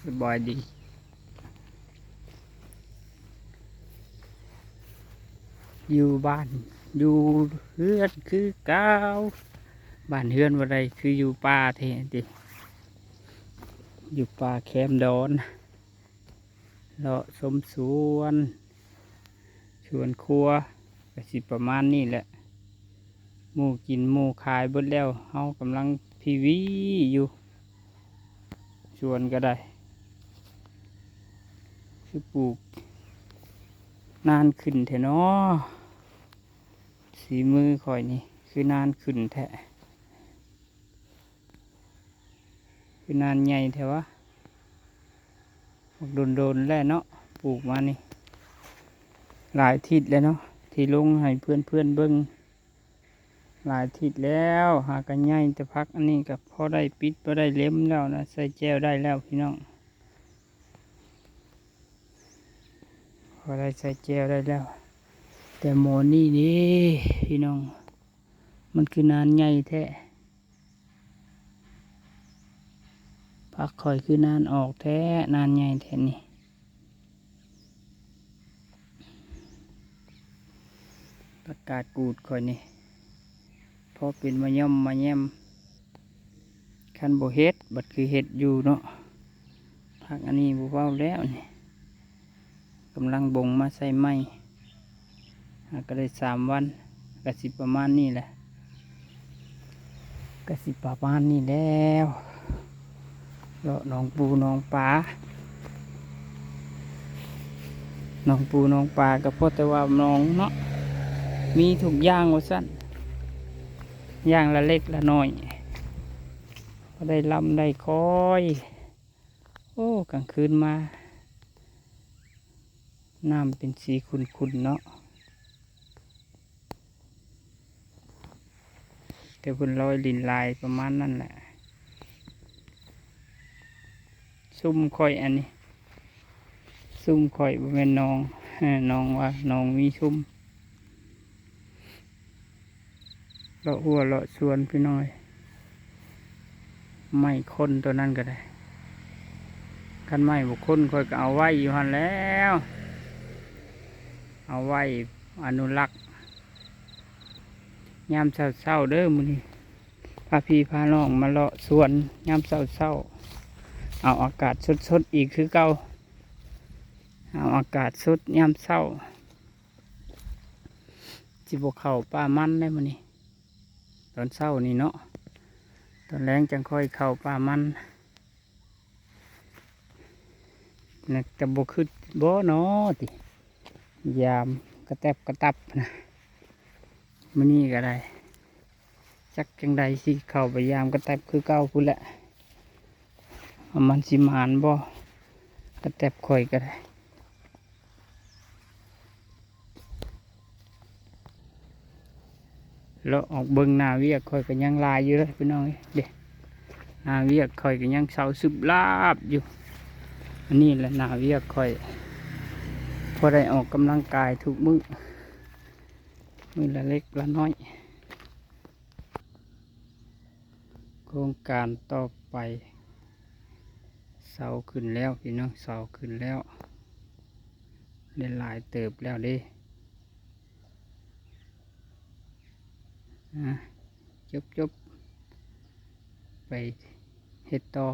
ສະບາຍດີ ຢູ່ບ້ານ ຢູ່ເຮືອນຄືເກົ່າ. ບ້ານເຮືອນບໍ່ໄດ້ ຄືຢູ່ປ່າແທ້ຕິ ຢູ່ປ່າແຄມດອນ. ເລາະຊົມສວນ ສວນຄົວ ກະຊິປະມານນີ້ແຫຼະ. ໝູ່ກິນໝູ່ຂາຍເບິດແລ້ວ ເຮົາກຳລັງພີວີຢູ່ ສວນກະໄດ້ ຄືປູກນານຂຶ້ນແທ້ນໍ. ສີມືຂ້ອຍນີ້ ຄືນານຂຶ້ນແທ້. ຄືນານໃຫຍ່ແທ້ວະ ບັກດົນໆແລ້ວເນາະ ປູກມານີ້ ຫຼາຍທິດແລ້ວເນາະ ທີ່ລົງໃຫ້ເພື່ອນໆເບິ່ງ ຫຼາຍທິດແລ້ວ. ຫາກະໃຫຍ່ ແຕ່ຜັກອັນນີ້ກະພໍໄດ້ປິດ ພໍໄດ້ເລັມແລ້ວນະ ໃສ່ແຈ່ວໄດ້ແລ້ວພີ່ນ້ອງ ພໍໄດ້ໃສ່ແຈ່ວໄດ້ແລ້ວ. ແຕ່ໝໍນີ້ເດ້ພີ່ນ້ອງ ມັນຄືນານໃຫຍ່ແທ້. ຜັກຂ້ອຍຄືນານອອກແທ້ ນານໃຫຍ່ແທ້ນີ້. ຜັກກາດກູດຂ້ອຍນີ້ ພໍເປັນມາຍ່ອມມາແຍມ. ຄັນບໍ່ເຮັດ ບັດຄືເຮັດຢູ່ເນາະ. ຜັກອັນນີ້ບໍ່ເວົ້າແລ້ວນີ້ ກຳລັງບົ່ງມາໃສ່ໃໝ່ ຫາກະໄດ້ສາມວັນ ກະຊິປະມານນີ້ແຫຼະ ກະຊິປະມານນີ້ແລ້ວ. ເລາະໜອງປູໜອງປາ ໜອງປູໜອງປາກະພໍແຕ່ວ່າໜອງເນາະ ມີທຸກຢ່າງວ່າຊັ້ນ ຢ່າງລະເລັກລະນ້ອຍ ພໍໄດ້ລຳໄດ້ຄອຍ. ໂອ້ ກາງຄືນມາ ນ້ຳເປັນສີຂຸ້ນໆເນາະ ແຕ່ເພິ່ນລອຍຫຼິ້ນຫຼາຍປະມານນັ້ນແຫຼະ. ຊຸມຂ້ອຍອັນນີ້ ຊຸມຂ້ອຍ ບໍ່ແມ່ນໜອງ ເອີ ໜອງວ່າ ໜອງມີຊຸມ. ເລາະຮົ້ວເລາະສວນພີ່ນ້ອງເອີຍ ໄມ້ຄົນໂຕນັ້ນກະໄດ້ ຄັນໄມ້ບໍ່ຄົນຂ້ອຍກະເອົາໄວ້ຢູ່ຫັ້ນແລ້ວ ເອົາໄວ້ອະນຸລັກ. ຍາມເຊົ້າໆເດີ ມື້ນີ້ພາພີ່ພານ້ອງມາເລາະສວນຍາມເຊົ້າໆ ເອົາອາກາດສົດໆອີກຄືເກົ່າ ເອົາອາກາດສົດຍາມເຊົ້າ. ຊິບໍ່ເຂົ້າປ່າມັນໄດ໋ມື້ນີ້ ຕອນເຊົ້ານີ້ເນາະ ຕອນແລງຈັ່ງຄ່ອຍເຂົ້າປ່າມັນ. ແຕ່ບໍ່ຄຶດບໍ່ນໍຕິ ຢາມກະແຕັບກະຕັບນະ ມື້ນີ້ກະໄດ້ ຈັກຈັ່ງໃດຊິເຂົ້າໄປຢາມກະແຕັບຄືເກົ່າພຸ້ນແຫຼະ ວ່າມັນຊິໝານບໍ່ ກະແຕັບຂ້ອຍກະໄດ້. ເລາະອອກເບິ່ງໜ້າວຽກຂ້ອຍກະຍັງຫຼາຍຢູ່ເດີພີ່ນ້ອງເອີຍ ເດ້ ໜ້າວຽກຂ້ອຍກະຍັງເຊົາຊຶບລາບຢູ່. ອັນນີ້ແຫຼະໜ້າວຽກຂ້ອຍ ພໍໄດ້ອອກກຳລັງກາຍທຸກມື້ ມື້ລະເລັກລະນ້ອຍ. ໂຄງການຕໍ່ໄປ ເສົາຂຶ້ນແລ້ວພີ່ນ້ອງ ເສົາຂຶ້ນແລ້ວ ໄດ້ຫຼາຍເຕີບແລ້ວເດ້. ອາ ຈົບໆ ໄປເຮັດຕໍ່